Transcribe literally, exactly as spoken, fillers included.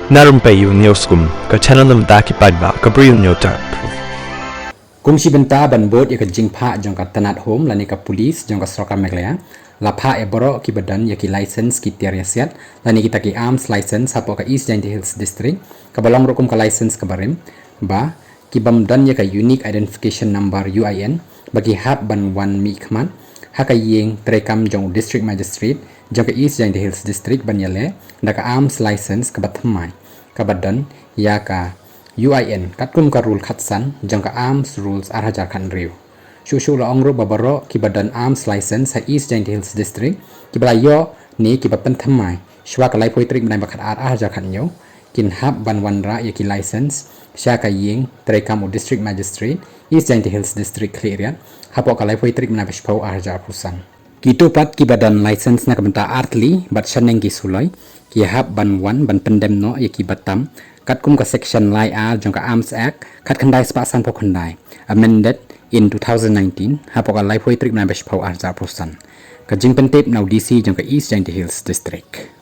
Na rympei ïa u News Kum, ka channel na bynta ki paidbah ka Bri u Hynñiewtrep. Kum shi bynta ban bud ïa ka jingphah jong ka tnat home lane ka police jong ka sorkar Meghalaya, la phah ïa baroh kiba don ïa ki license ki tiar ïasiat lane kita ki arms license hapoh ka East Jaintia Hills District, kaba long ruh kum ka license kaba rim, ba ki bym don ïa ka Unique Identification Number, U I N, ba ki hap ban wan mihkhmat ha ka ïing treikam jong u District Magistrate jong ka East Jaintia Hills District ban ïaleh da ka arms license kaba thymmai, kaba don ïa ka U I N katkum ka rule khatsan jong ka Arms Rules ar hajar khathynriew. Shuh shuh la ong ruh ba baroh kiba don arms license ha East Jaintia Hills District, kiba la ïoh ne kiba pynthymmai shwa ka laiphew tarik bnai ba khatar ar hajar khathynñiew, kin hap ban wanrah ïa ki license sha ka ïing treikam u District Magistrate East Jaintia Hills District Khliehriat hapoh ka laiphew tarik bnai ba shiphew ar hajar arphew san. Kito pat kiba don license na ka bynta artylli bad shaneng ki suloi, ki hap ban wan ban pyndem noh ïa kiba tam katkum ka section lai ar jong ka Arms Act khatkhyndai spah sanphew khyndai, amended in two thousand nineteen, hapoh ka laiphew tarik bnai ba shiphew ar hajar arphew san. Ka jingpyntip na u D C jong ka East Jaintia Hills District.